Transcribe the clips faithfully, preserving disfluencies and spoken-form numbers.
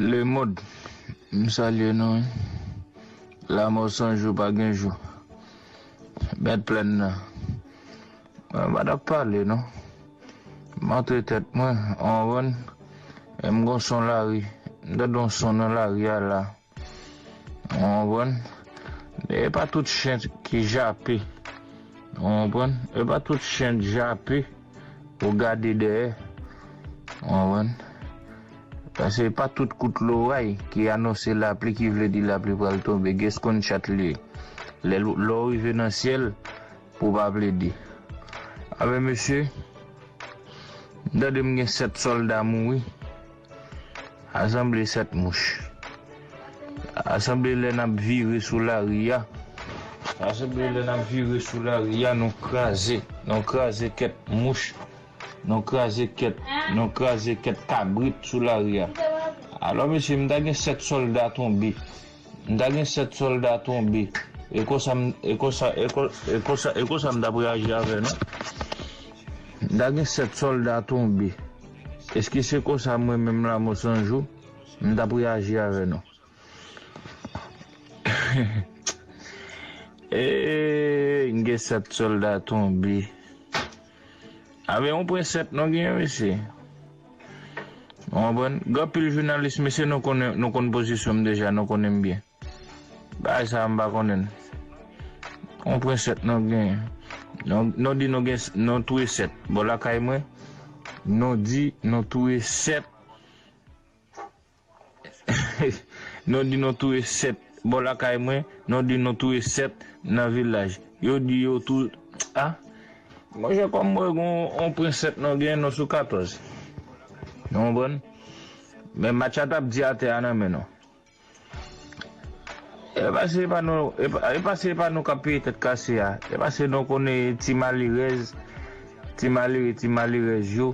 Lemond, m salye nou wi. Lanmò san jou pa gen jou. Mèt plèn nan. Mwen pa t ap pale non. M antre tèt mwen, ou konprann? E m gon son lari. M tande yon son nan lari a la. Ou konprann? E pa tout chen ki jape. Ou konprann? E pa tout chen jape ou gade dèyè. Ou konprann? Paske e pa tout kout loray ki anonse lapli ki vle di lapli pral tonbe. Ges konn chat li ye. Lè l- lè w rive nan syèl, pou w pa plede. Anben mesye, m tande m gen sèt sòlda mouri. A sanble sèt mouch. A sanble lè n ap vire sou lari a. A sanble lè n ap vire sou lari a, nou kraze. Nou kraze kèk mouch. Nou kraze kèk, nou kraze kèk kabrit sou lari a. Alò mesye, m ta gen sèt sòlda tonbe. M ta gen sèt sòlda tonbe. E konsa m- e konsa e kon- e konsa e konsa m t ap reyaji avè nou. M ta gen sèt sòlda tonbe. Èske se konsa mwen menm Lanmò san jou m t ap reyaji avè nou? Eee, m gen sèt sòlda tonbe. Avè yon pwen sèt non gen mesye. Ou konprann? Gen anpil jounalis mesye, nou konnen, nou konn pozisyon m deja, nou konnen m byen. Bagay sa a m pa konnen l. Yon pwen sèt nou genyen. Nou, nou di nou gen s- nou touye sèt. Bò lakay mwen, nou di nou touye sèt. Nou di nou touye sèt. Bò lakay mwen, nou di nou touye sèt nan vilaj. Yo di yo tou- a. Monchè, kòm mwen gen yon pwen sèt nou genyen, nou sou katòz. Nou konprann? Men match a t ap di atè a nan men nou. E pa se pa nou, e pa, e pa se pa nou k ap peye tèt kase a. E pa se nou konnen ti malerèz, ti malere, ti malerèz yo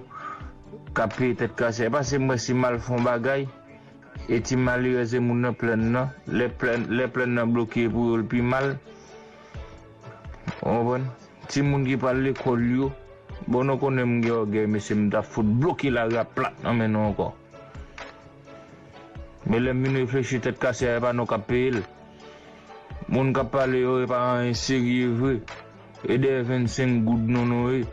k ap peye tèt kase a. E pa se mwen si m al fè yon bagay, e ti malerèz e moun nan plèn nan. Lè plèn, lè plèn nan bloke pou yo, l pi mal. Ou konprann? Timoun ki pral lekòl yo. Bon, nou konnen m gen ògèy, mesye, m t ap fout bloke lari a plat nan men nou ankò. Men lè m vin reflechi, tèt kase a, e pa nou k ap peye l. Moun k ap pale yo, e pa anyen serye vre. E dèyè vennsenk goud nou nou ye.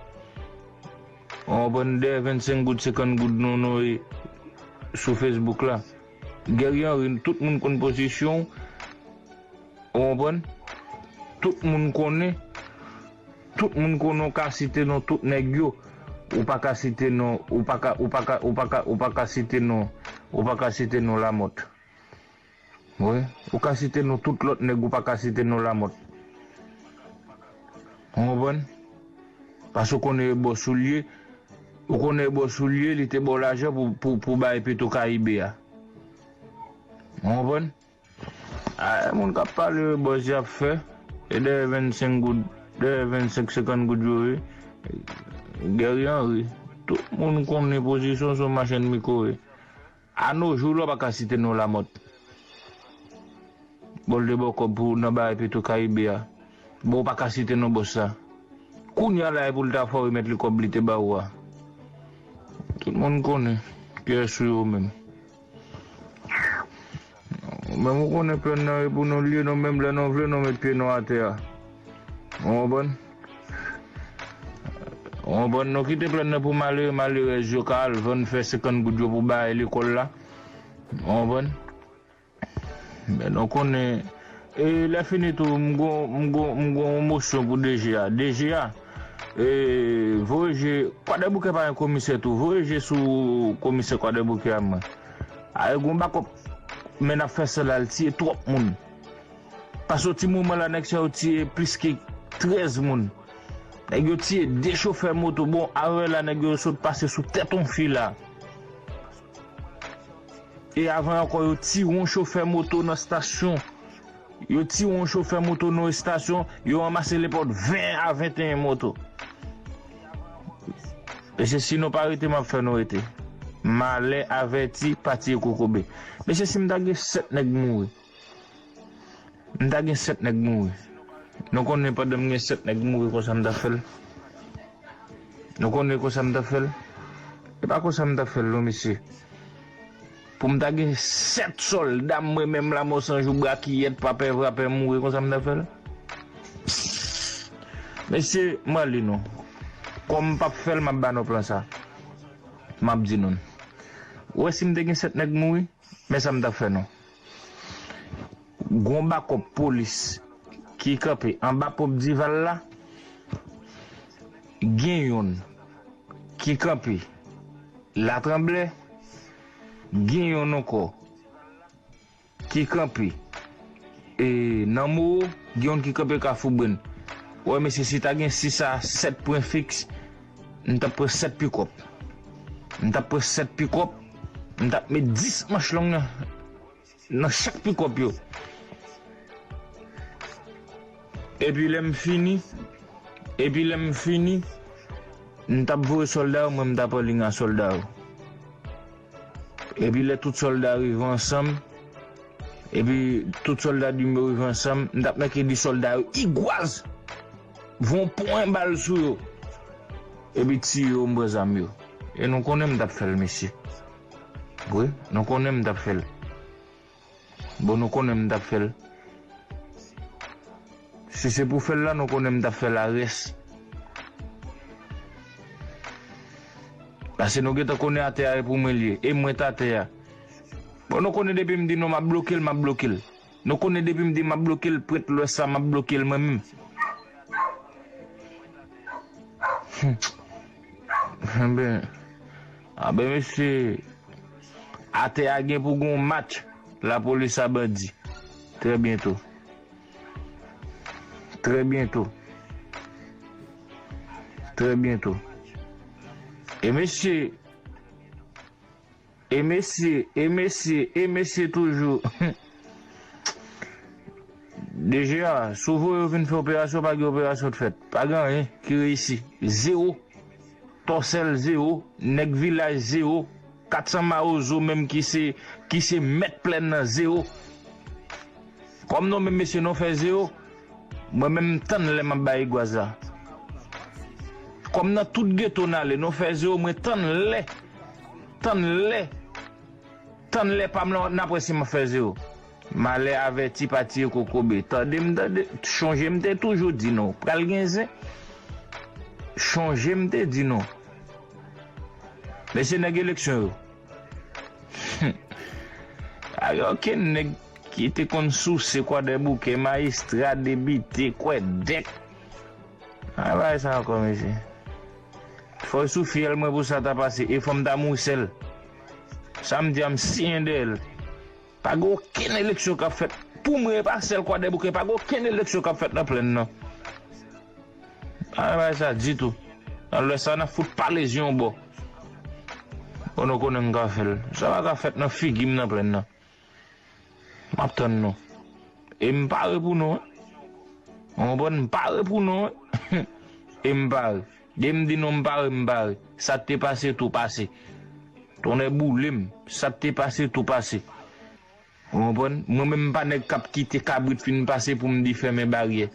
Ou konprann? Dèyè vennsenk goud, senkant goud nou nou ye sou Facebook la. Guerrier Henry, tout moun konn pozisyon w. Ou konprann? Tout moun konnen. Tout moun konnen, w ka site non tout nèg yo. Ou pa ka site non, ou pa ka, ou pa ka, ou pa ka, ou pa ka site non, ou pa ka site non Lamòt. Wi, ou ka site non tout lòt nèg, ou pa ka site non Lamòt. Ou konprann? Paske w konnen e bòs ou l ye, ou konnen e bòs ou l ye, li te ba w lajan pou, pou, pou bay Petro Caribe a. Ou konprann? A, e moun k ap pale, bòz y ap fè. E dèyè vennsenk goud, dèyè vennsenk, senkant goud yo ye. Guerrier Henry. Tout moun konnen pozisyon se yon machann mikwo ye. A no jou, la w pa ka site non Lamòt. Bon, l te ba w kòb pou nan bagay Petro Caribe a. Bon, ou pa ka site non bòs sa. Kounye a la, e pou l ta fè w remèt li kòb li te ba ou a. Tout moun konnen kiyès ou yo menm. Menm ou konnen plèn nan e pou nou l ye, nou menm lè nou vle, nou met pye nou atè a. Ou konprann? Ou konprann? Nou kite plèn nan pou malere, malerèz yo ka al vann, fè senkant goud yo pou bay lekòl la. Ou konprann? Men nou konnen, e lè fini tou, m gon, m gon, m gon yon mosyon pou DG a. DG a, e, voye je, Kwadèboukè pa gen komisè tou, voye je sou komisè Kwadèboukè a mwen. A, e gon bakòp, men n ap fè sa la, l tiye twòp moun. Pase yon ti moman la, nèg sa yo tiye plis ke trèz moun. Nèg yo tiye de chofè moto. Bon, avè la, nèg yo sot pase sou tèt yon fi la. E avan ankò, yo tire yon chofè moto nan estasyon. Yo tire yon chofè moto nan estasyon, yo ranmase nenpòt ven a venteyen moto. Mesye, si nou pa rete, m ap fè nou rete. Malè avèti, pa tiye kokobe. Mesye, si m ta gen sèt nèg mouri. M ta gen sèt nèg mouri. Nou konnen pandan m gen sèt nèg mouri konsa m ta fè l. Nou konnen konsa m ta fè l. E pa konsa m ta fè l non, mesye. Pou m ta gen sèt sòlda m, mwen menm Lanmò San Jou, brakiyèt, papè vrapè mouri, konsa m ta fè l? Mesye, m ale non. Kòm m p ap fè l, m ap ba nou plan sa. M ap di nou. Ou wè si m te gen sèt nèg mouri, men sa m t ap fè non. Gon bakòp polis ki kanpe anba ponp Dival la, gen youn ki kanpe Latranblè, gen youn ankò ki kanpe, e, nan Moro, gen youn ki kanpe Kafou Brenn. Ou wè, mesye, si ta gen sis a sèt pwen fiks, m t ap pran sèt pikòp. M t ap pran sèt pikòp, m t ap met dis manch long nan, nan chak pikòp yo. Epi lè m fini, epi lè m fini, m t ap voye sòlda yo, mwen m t ap anliy a sòlda yo. Epi lè tout sòlda rive ansanm, epi tout sòlda di m yo rive ansanm, m t ap mèke di sòlda yo, igwaz! Voye yon pwen bal sou yo. Epi tiye yo, m pran zam yo. E nou konnen m t ap fè l, mesye. Wi, nou konnen m t ap fè l. Bon, nou konnen m t ap fè l. Si se pou fè l la, nou konnen m t ap fè l a rès. Paske nou gentan konnen atè a e pou mwen l ye. E mwen t atè a. Bon, nou konnen depi m di non, m ap bloke l, m ap bloke l. Nou konnen depi m di m ap bloke l, prèt lwès sa, m ap bloke l mwen menm. Enben, enben, mesye, atè a gen pou gon match lapolis a bandi. Trè byento. Trè byento. Trè byento. E mesye, e mesye, e mesye, e mesye toujou. D G A, si w voye yo vin fè operasyon, pa gen operasyon k fèt. Pa gen anyen ki reyisi. Zewo. Tòsèl, zewo. Nèg vilaj, zewo. Kat san mawozo menm ki se, ki se mèt plèn nan, zewo. Kòm nou menm mesye nou fè zewo, mwen menm m tann lè m ap bay egwaz la. Kòm nan tout geto n ale, nou fè zewo, mwen tann lè, tann lè, tann lè pa m lan, n ap wè si m ap fè zewo. Malè avèti pa tiye kokobe. Tande m, tande, chonje m te toujou di nou, pral gen zen. Chonje m te di nou. Mesye nèg eleksyon yo. Pa gen okenn nèg ki te konn souse Kwadèboukè, majistra, depite, kwèdèk. Pa gen bagay sa ankò, mesye. Fò yo sou fyèl mwen pou sa ta pase, e fò m ta mouri sèl. Sa m di a, m siyen dèyè l. Pa gen okenn eleksyon k ap fèt. Pou mwen, e pa sèl Kwadèboukè, pa gen okenn eleksyon k ap fèt nan plèn nan. Pa gen bagay sa ditou. Nan lwès sa, n ap fout pale zye yon bò. Bon, nou konnen m ka fè l. Sa pa ka fèt nan figi m nan plèn nan. M ap tann nou. E m pare pou nou, wi. Ou konprann? M pare pou nou, wi. E m pare. Depi m di nou m pare, m pare. Sa k te pase, tou pase. Tonnè boule m. Sa k te pase, tou pase. Ou konprann? Mwen menm, m pa nèg k ap kite kabrit fin pase pou m di fèmen baryè.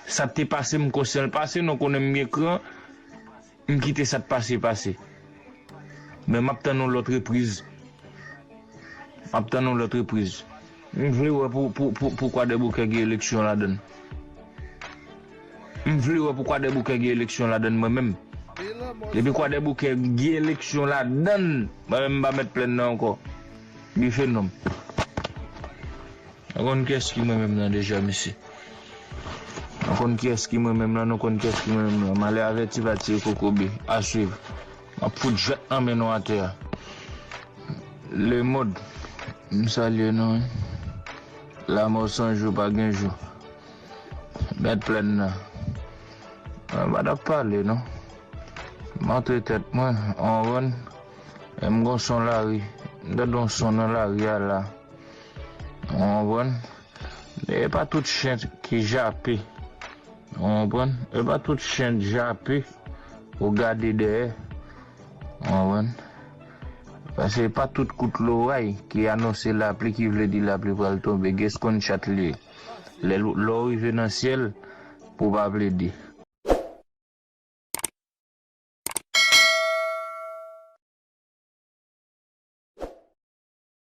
Sa k te pase, m konsyan l pase, nou konnen m gen kran, m kite sa k pase, pase. Men m ap tann yon lòt repriz. M ap tann yon lòt repriz. M vle wè pou, pou, pou, pou Kwadèboukè gen eleksyon ladann. M vle wè pou Kwadèboukè gen eleksyon ladann mwen menm. Depi Kwadèboukè gen eleksyon ladann, mwen menm m pa mèt plèn nan ankò. Li fenomen. Nou konn kiyès ki mwen menm nan deja, mesye. Nou konn kiyès ki mwen menm nan, nou konn kiyès ki mwen menm nan. Malè avèti pa tiye kokobe. A swiv. M ap fout jwèt nan men nou atè a. Lemond, m salye nou, wi. Lanmò san jou pa gen jou. Mèt plèn nan. Mwen pa t ap pale, non. M antre tèt mwen, ou konprann? E m gon son lari. M tande yon son nan lari a la. Ou konprann? E pa tout chen ki jape. Ou konprann? E pa tout chen jape ou gade dèyè. Ou konprann? Paske e pa tout kout loray ki anonse lapli ki vle di lapli pral tonbe. Ges konn chat li ye. Lè l, lè w rive nan syèl, pou w pa plede.